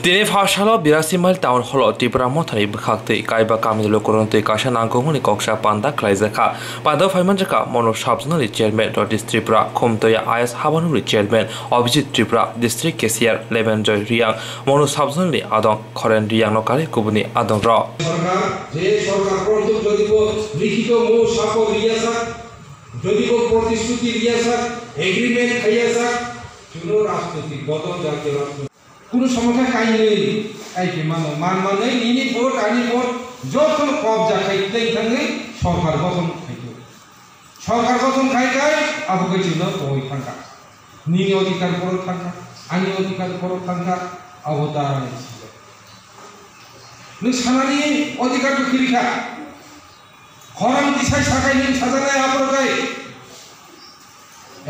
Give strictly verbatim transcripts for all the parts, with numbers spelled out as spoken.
Tini pharsalo Birasi Mile Town Hall o Tipra Mothani bwkhak twi kaiba kamini lukurokno twi kaisa nangkukmani koksa panda khlaijakha. Panda phaimanjakha Monu Sub-Zonal ni Chairman Rodish Tripura, Khumtoya I S Habanuri Chairman Abhijit Tripura, District Cashier Lebenjoy Riang, Monu Sub-Zonal ni adong Khoren Riang no kari kubuni adong rok. সরকার, যে সরকার প্রথম যদি লিখিত মৌ সাপ রিয়াসাত, যদি প্রতিশ্রুতি রিয়াসাত, এগ্রিমেন্ট খাইয়াসাত, কোনো রাজনৈতিক বদল জাতীয় রাজনৈতিক কোনো সমস্যা কাইলে কাইকে মানো, মান মানে নিনি ভোট, আনি ভোট, যত কবজা খাইতে থাকলে সরকার গঠন খাইতো। সরকার গঠন খাই খাই, আবুকে ছিল ওই থাকা। নিনি অধিকার পর থাকা, আনি অধিকার পর থাকা, অবতার ছিল। নু সানানি অধিকার তো ফিরিখা। খরাং দিশায় সাকাই নিন সাজানায় আবরকাই।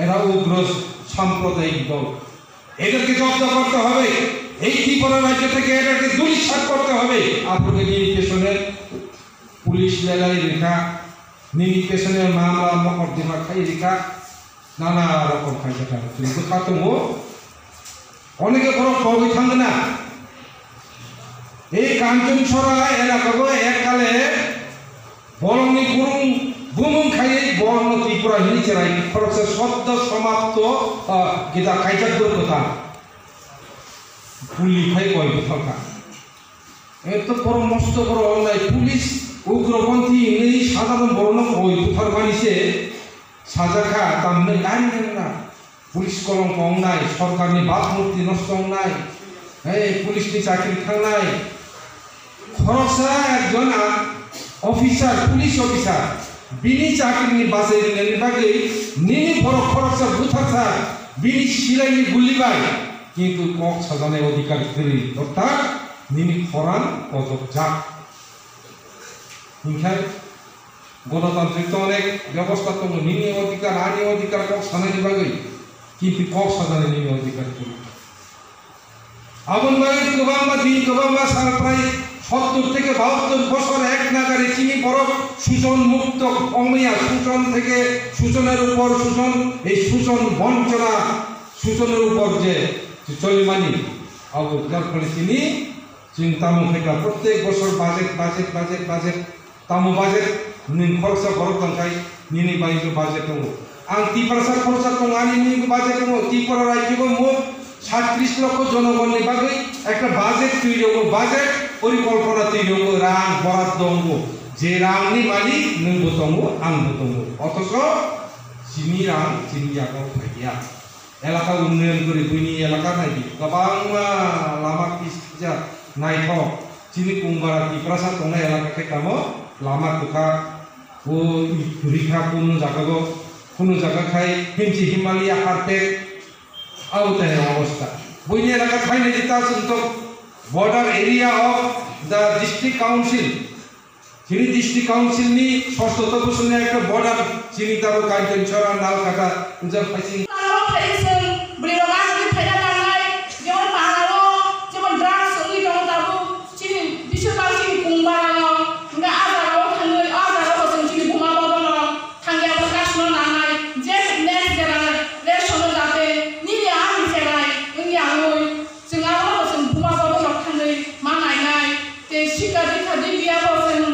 এরা উগ্র সাম্প্রদায়িক দল। এদেরকে জব্দ করতে হবে। এই ত্রিপুরা রাজ্য থেকে এদেরকে দূরীসাত করতে হবে। আবরকাই নিন পেছনের পুলিশ লেলাই রেখা, নিন পেছনের মামলা মকদ্দমা খাই রেখা, নানা রকম খাই রেখা। কিন্তু খাতমো অনেকে বড় কবি থাকবে না। এই কাঞ্চনছড়া এলাকাগো এককালে বরংনি গুরুং বুমুং খাইয়ে বরংনো ত্রিপুরা হিনি চেরাই খরকসে সদ্য সমাপ্ত, আহ, গীতা কাইজাক দুর্গতা। পুলি খাই কয় বুথালকা। এত বড় মস্ত বড় অন্যায়, পুলিশ উগ্রপন্থী হিনি সাধারণ বড় না কয় বুথার মানিসে সাজাখা, তামনে গাড়ি না। Police kolom tongnai, sorkarni bhab murti nosto wngnai, hei, police ni chakri thangnai. Khoroksa ekjon a-, officer, police officer, bini chakrini bachai rwnani bagwi nini borok khoroksa butharsa bini silaini guli bai, kintu kok sajaknai odhikar kwrwi, orthat nini khorang kojokjak. Hinkhe Gonotantrik to onek bebosta tongo, nini odhikar, ani odhikar kok sanani bagwi, kintu kok sajani nini odhikar kwrwi. Aboni bagwi kwbangma din, kwbangma sal, prai sottor theke bahattor bosor ek nagari chini borok sujon mukto ongmaya, sujon theke sujoner upor sujon, ei sujon bonchona, sujoner upor je cholimani, abo jar phole chini Chwng tamo khe ka, prottek bosor budget, budget, budget, budget. Tamo budget, nwng khoroksa borok tong khai, nini bai khe budget tongo. Ang Tiprasa khoroksa tongo, ani nini budget tongo. Tripura rajyo bo mot sattris lokho jonogonni bagwi ekta budget twi rwgo, budget porikolpona twi rwgo, rang borat tongo. Je rangni malik nwng bo tongo, ang bo tongo. Othocho chini rang chini yago phaiya. Elaka unnoyon guri buini elaka naidi kwbangma lama pis kisa naithok. Chini Kungbara Tiprasa tongnai elaka khe tamo lama kwkha, o rikha kunu jaga go, kunu jaga khai himchi Himalaya carpet, abo tei obostha. Buini elaka thainai di ta chwng tok border area of the district council. Chini district council ni sosto to bosong ni ekta border chini tabo Kanchanchora, Nalkata, jang phaising. Taro phaising, bwrwi rok ang ni phaina nangnai, jemon paharao, jemon drugs wngwi tongo tabuk, chini bisir bang chini Kungbara rok, hwnkhe a jaga o thangwi, a jaga o bo chwng chini buma bodol rok thangya bo kasno nangnai, je next jera ration o jate nini ani cherai wngya wngwi. Chwng abo bo chwng buma bodol rok thangwi ma nainai, tei sikha dikha di biya bo chwng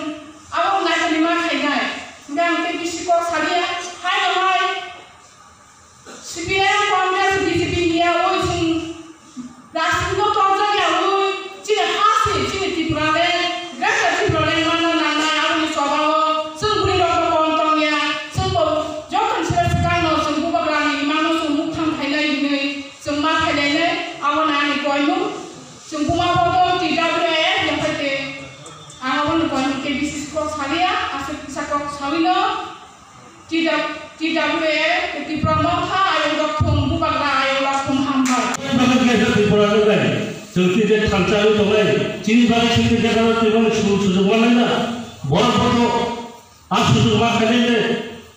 abo naithani ma khainai. Hwnkhe ang tei bisi kok saliya, haino hai C P I M, Congress, B J P hiya oi chwng rajniti no tongjak ya oi, chini ha se, chini Tripura le, Greater Tripura le manna nangnai, aboni choba o chwng bwrwi rok bo kom tongya, chwng bo joto ni sle swkang no chwng bubagra ni imang no chwng mukthang khainai hinwi. Chwng ma khailai nai, abo nai ani koimung. Chwng buma bodol T W A yaphaite. Ang abo ni koimung K B C C kok salia, aswk kisa kok sawi no. T W, T W A, Tipra Motha, ayung rok thung, bubagra ayung rok thung hambai. Tripura ni bai, chwng tei je thansa wi tongnai, chini bai chwng tei je kano tei mani sujug manai na. Borok boto Ang sujuk ma khainai de,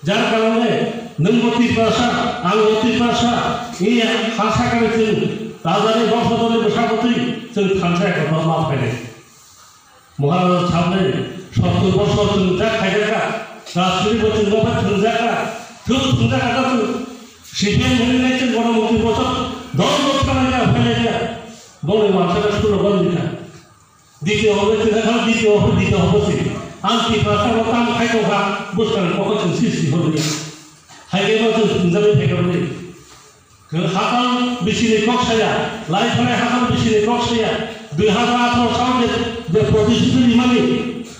jar karone nwng bo Tiprasa, ang bo Tiprasa, iya ha sakani chwng rajani bongso dole bwsa bwtwi chwng thansa ekotro ma phainai. Maharaja sabnai sottor bosor chwng jak khaijakha, rajniti bo chwng ma bai thwngjakha, thwng thwngjakha ta chwng C P M hwnwi nai chwng bono mukti bosor dol dol thanai ya phainai ya. Bongni uansukha school-o bondikha. Ditiyo hobo se, ditiyo hobo, ditiyo hobo se. Ang Tiprasa-no tam khai tongkha, bwskang kokho chwng sisi hwnwi. Hai khe no chwng thwngjagwi phaikha bwrwi. Hakang bisini kok saya, lai phanai hakang bisini kok saya. Dui hazar atharo salo je, je protisuti rimani,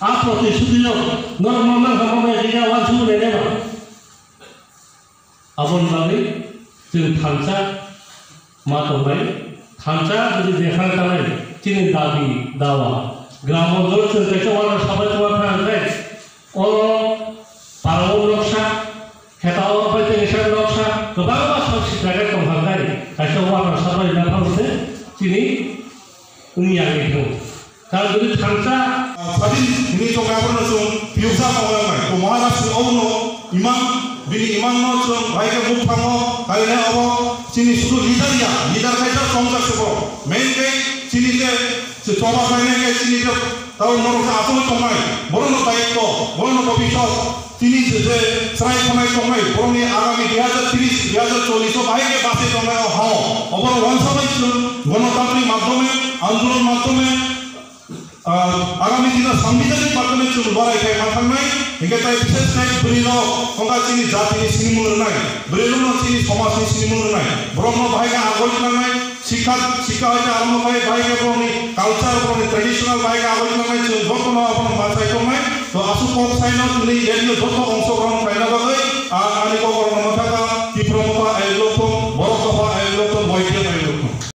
a protisuti no norok manna kha, manna kha, ya uansukmani nai ba. Aboni bagwi chwng thansa ma tongnai, thansa bwrwi jephang tanai chini dabi dawa. Gram onjolo chwng kaisa uanasa bai tongma thang khe, o parao noksa, khetao bai tengsa noksa, kwbangma sak sitra khe tong thang khe, kaisa uanasa bai na thang khe chini wngya wngwi thango. Karon bini thansa, ah, sadin hwnwi tongmani abono chwng phiyoksa tonglainai. To Maharaj ni obono imang, bini imang no chwng bai khe muk thango, kainai obo chini sudu leader ya, leader kaisa chongjak se bo. Main khe chini je, je choba khlainai khe chini je tao norok je achugwi tongnai, borok no daityo, borok no bobisok. Chini je, je chwrai khonai tongnai, borokni agami dui hazar tris, dui hazar chollish o bahai khe bachai tongnai o hao. Oborok uansa bai chwng gonotantri madhyome, andolon madhyome, ah, agami dino sanbidhanik madhyome chwng lorai khai ma thangnai. Hinkhe tai bishes khai bwrwi rok, wngkha chini jatini sinimung rwnai, bwrwi rokno chini somajni sinimung rwnai, borokno bahai khe agoi tlangnai. Sikha, sikha hoite arombo khai bai khe borokni culture, borokni traditional bai khe aboni bagwi chwng jotono abono bachai tongnai. To aswk kok saino tini radio joto ongsogrohon khlaina bagwi, ah, ani kokrokno mwthangkha.